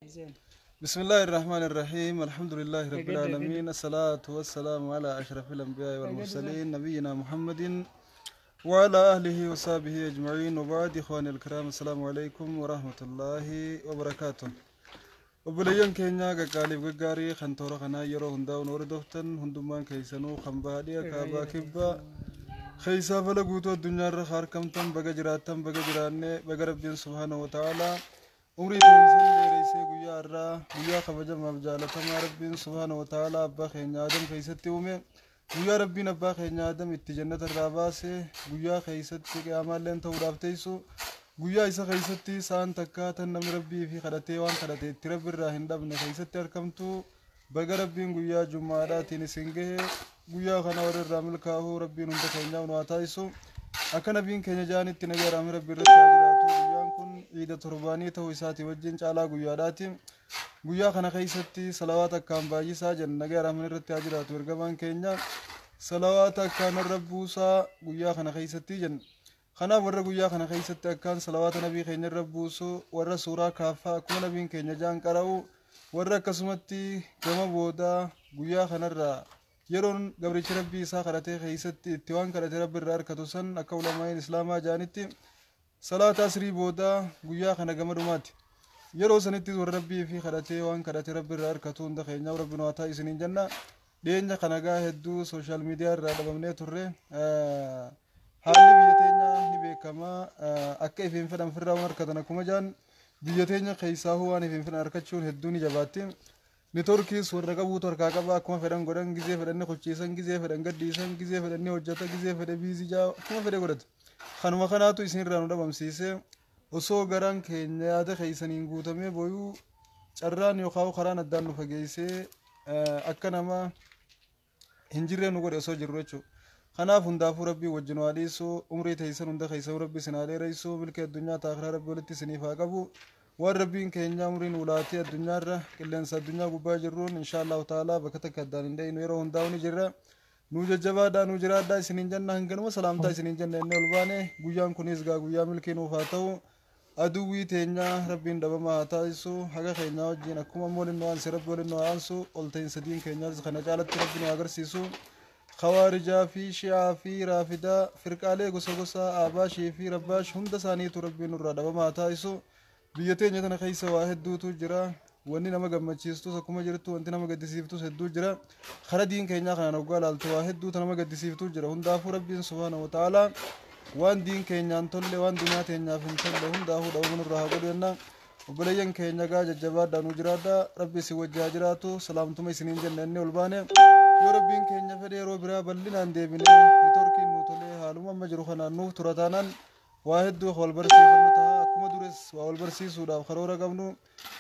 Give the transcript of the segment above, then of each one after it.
بسم الله الرحمن الرحيم، الحمد لله رب العالمين، الصلاة والسلام على أشرف الأنبياء والمرسلين، نبينا محمد وعلى أهله وصحبه أجمعين، وبعد. إخواني الكرام، السلام عليكم ورحمة الله وبركاته. Obboleeyyan keenya qaqqaaliif gaggaarii kan toora kanaa yeroo hundaa'uun hordoftan hundummaan keessanuu, kan baadhiya, kaabaa, kibbaa, keessaa fala guutuu addunyaarra harkamtan, baga jiraattan, baga jiraanne. Baga Rabbiin subhaanahu wa ta'aalaa umrii keessan dheereessee guyyaa har'aa, guyyaa kabajamaaf jaalatamaa Rabbiin subhaanahu wa ta'aalaa abbaa keenya Adam keessatti uume, guyyaa Rabbiin abbaa keenya Adam itti jannata irraa baase, guyyaa keessatti qiyaamaalleen ta'uudhaaf teessu, guyyaa isa keessatti sa'an takkaa tan namni Rabbii fi kadhatee waan kadhate itti Rabbi irraa hin dhabne keessatti argamtu, baga Rabbiin guyyaa jummaadhaatiin isin gahe. Guyyaa kana warra irraa milkaa'uu Rabbiin hunda keenyaaf nu haa taasisu. Akka nabiin keenya jaanitti, nagaa raamii Rabbi irratti haa jiraatu, guyyaan kun iida torbaanii ta'uu isaatii wajjin caalaa guyyaadhaati. Guyyaa kana keessatti salawaata akkaan baay'isaa jenna. Nagaa raamii irratti haa jiraatu, ergamaan keenya salawaata akkaan irra buusaa guyyaa kana keessatti jenna. Kanaaf warra guyyaa kana keessatti akkaan salawaata nabii keenya irra buusu, warra suuraa kaaffaa akkuma nabiin keenya jaan qara'u, warra akkasumatti gama boodaa guyyaa kanarraa yeroon gabrichi Rabbii isaa kadhatee keessatti itti waan kadhate Rabbi irraa argatu san, akka ulamaa'iin islaamaa jaanitti salaata asrii boodaa guyyaa kana gama dhumaati. Yeroo sanittis warra Rabbii fi kadhatee waan kadhate Rabbi irraa argatu hunda keenyaaf Rabbi nu haa ta'a isiniin jenna. Dhiyeenya kana gaa hedduu social media irraa dhabamnee turre. Haalli biyya teenyaa ni beekama. Akka ifiin fedhan firraa waan harkatan akkuma jaan, biyya teenya keessaahuu waan ifiin fedhan harkachuun hedduu ni jabaatti. Networkiis warra qabuutu harkaa qaba. Akkuma fedhan godhan, gizee fedhan ni kuchiisan, gizee fedhan gadhiisan, gizee fedhan ni hojjeta, gizee fedhe busy jaa, akkuma fedhe godhata. Kanuma kanaatu isinirraa nu dhabamsiise. Osoo garaan keenya yaada keessaniin guutamee boyuu, carraan yookaan karaan addaan nu fageessee akka nama hin jirree nu godhe osoo jirru jechuudha. Kanaaf hundaafuu Rabbii wajjin waa dhiisu, umrii teessan hunda keessan Rabbi isin haa dheeressu, milkii addunyaa taakiraa Rabbi walitti isiniif haa qabu. Waan Rabbiin keenya umriin ulaatee addunyaarra qilleensa addunyaa gubbaa jirruun, insha Allahu ta'ala, bakka takka addaan hin dhayinu, yeroo hundaa'u ni jirra. Nuu jajjabaadhaa, nuu jiraadhaa isiniin jenna. Hanganuma salaamtaa isiniin jenna inni ol baane. Guyyaan kunis gaa guyyaa milkii nuuf haa ta'u. Aduwwii teenyaa Rabbiin dhabamaa haa taasisu. Haga keenyaa wajjin akkuma ammoo waliin nu aanse Rabbi waliin nu haa aansu. Ol ta'iinsa diin keenyaas kana caalatti Rabbi nu agarsiisu. Khawaarijaa fi Shi'aa fi Raafidaa, firqaalee gosa gosa, Abaashii fi Rabbaash, hunda isaaniitu Rabbiin nurraa dhabamaa haa taasisu. Biyya teenya tana keessa waa hedduutu jira. Wanni nama gammachiistus akkuma jirtu, wanti nama gaddisiiftus hedduu jira. Kara diin keenyaa kanaan hoggaa ilaaltu waa hedduutu nama gaddisiiftu jira. Hundaafuu Rabbiin subhaanahu wa ta'aalaa waan diin keenyaan tolle, waan dunyaa teenyaaf hin tolle hundaafuu dhabama nurraa haa godhu jenna. Obboleeyyan keenya gaa jajjabaadhaa, nu jiraadhaa, Rabbi isin wajji haa jiraatu. Salaamtuma isiniin jenna inni ol baane. Yoo Rabbiin keenya fedhe yeroo biraa bal'inaan deebinee, networkiin nuu tolee haaluma amma jiru kanaan nuuf tura taanaan, waa hedduu wal barsiifannu ta'a. Akkuma dures waa wal barsiisuudhaaf karoora qabnu,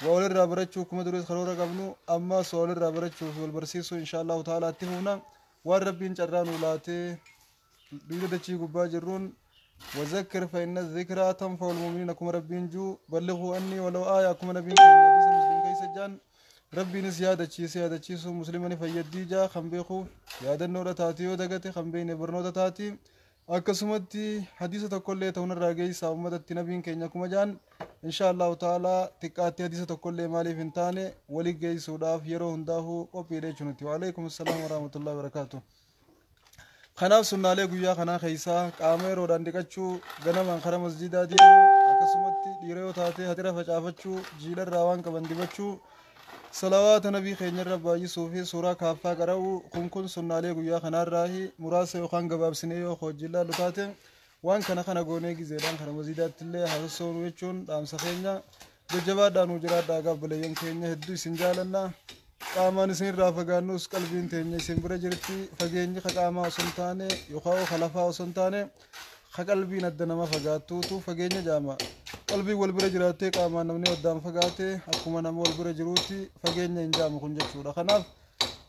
waa walirraa barachuu akkuma dures karoora qabnu, ammas waa walirraa barachuu fi wal barsiisuu insha Allahu ta'ala itti fufna. Waan Rabbiin carraa nuu laatee dugda dachii gubbaa jirruun, وذكر فإن الذكرى تنفع المؤمنين akkuma Rabbiin juu, بلغوا عني ولو آية akkuma nabiin keenya hadiisa Muslim keessa jaan, Rabbiinis yaadachiise, yaadachiisuu muslima ni fayyadii jaa. Kan beekuuf yaadannoodha taati, yoo dagate kan beekne barnoota taati. Akkasumatti hadiisa tokkollee ta'uun irraa geessaa uummatatti nabiin keenya akkuma jaan, insha Allahu ta'ala, xiqqaatti hadiisa tokkollee maaliif hin taane walii geessuudhaaf yeroo hundaafuu qophiidha jechuun. وعليكم السلام ورحمة الله وبركاته. Kanaaf sunnaalee guyyaa kanaa keessaa qaama yeroodhaan dhiqachuu, ganamaan kara masjidaa deemuu, akkasumatti dhiira yoo taate hatira facaafachuu, jiidharraa waan qaban dibachuu, salawaata nabii keenyarra baay'isuu fi suuraa kaaffaa qara'uu, kun sunnaalee guyyaa kanaarraahi muraasa yookaan gabaabsinee yoo hojii ilaallu taate, waan kana kana goonee gizeedhaan kara masjidaatti illee haasossoonu jechuun dhaamsa keenya. Jajjabaadhaa, nuu jiraadhaa. Gaabboleeyyan keenya, hedduu isin jaalanna. Qaamaan isin irraa fagaannus qalbiin teenya isin bira jirti. Fageenyi ka qaamaa osoo hin taane yookaan ka lafaa osoo hin taane, ka qalbiin adda nama fagaattuutu fageenya jaama. Qalbiin wal bira jiraattee qaamaan namni addaan fagaate, akkuma nama wal bira jiruutti fageenya hin jaamu kun jechuudha. Kanaaf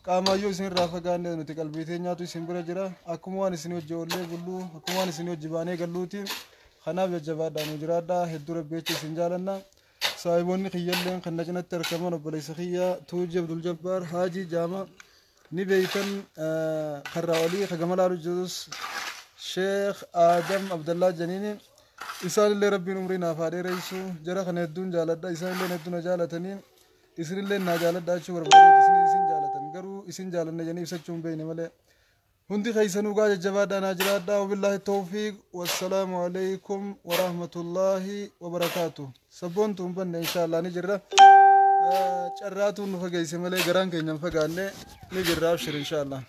qaamaan yoo isin irraa fagaanne, nuti qalbii teenyaatu isin bira jira. Akkuma waan isin hojii oollee bulluu, akkuma waan isin hojii baanee galluuti. Kanaaf jajjabaadhaa, nu jiraadhaa. Hedduu Rabbi jecha isin jaalanna. Saahiboonni kiyyalleen kan na cinatti argaman, obboleessa kiyya Tuujii Abdul Jabbaar Haajii Jaama ni beeytan, karraa olii ka gama laalu jirus Sheekh Aadam Abdallaa Janiini, isaanillee Rabbiin umrii naaf haa dheeressu. Jara kana hedduun jaaladha, isaanillee hedduu na jaalatanii. Isinillee naa jaaladhaa jechuu barbaadeeti. Isin isin jaalatan garuu isin jaalanna jedhanii ibsachuu hin beekne malee. Hundi keessanuu gaa jajjabaadhaa naa jiraadhaa. Wabillaahi tawfiiq. Wassalaamu alaikum warahmatullaahi wabarakaatu. Sabboontu hin banne, inshaallah ni jirra. Carraatuun nu fageesse malee garaan keenya hin fagaanne, ni jirra, abshir inshaallah.